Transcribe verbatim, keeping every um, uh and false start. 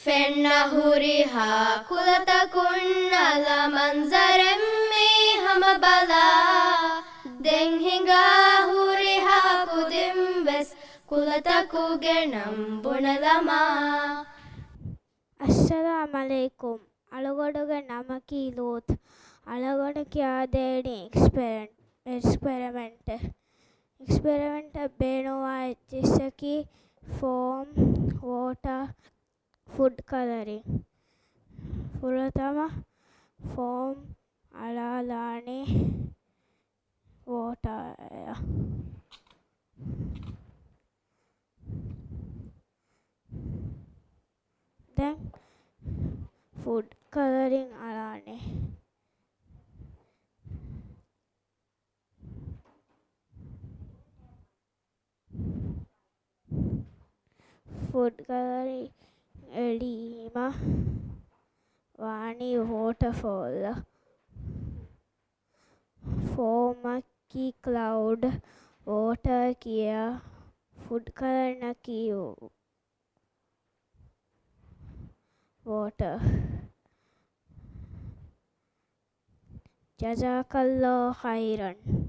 ފެންނަ ހުރިހާ ކުލަތަކުން އަލަ މަންޒަރެއް މީ ހަމަ ބަލާ. ދެން ހިނގާ ހުރިހާ ކުދިން ވެސް ކުލަތަކުގެ ނަން ބުނެލަމާ. އައްސަލާމް ޢަލައިކުމް. އަޅުގަނޑުގެ ނަމަކީ ލޫޠު. އަޅުގަނޑު ކިޔާދޭނީ އެކްސްޕެރެން-، އެކްސްޕެރިމެންޓެއް. އެކްސްޕެރިމެންޓަށް ބޭނުންވާ އެއްޗިއްސަކީ ފޯމް، ވޯޓާ، ފުޑް ކަލަރިން. ފުރަތަމަ ފޯމް އަޅާލާނީ ވޯޓާއަށް. ދެން ފުޑް ކަލަރިން އަޅާނެ. ފުޑް ކަލަރިން އެޅީމަ ވާނީ ވޯޓަފޯލް. ފޯމަކީ ކްލައުޑް، ވޯޓާ ކިޔާ، ފުޑް ކަލަރަކީ ވޯޓާ. ޖަޒާކައްލާހު ޚައިރަން.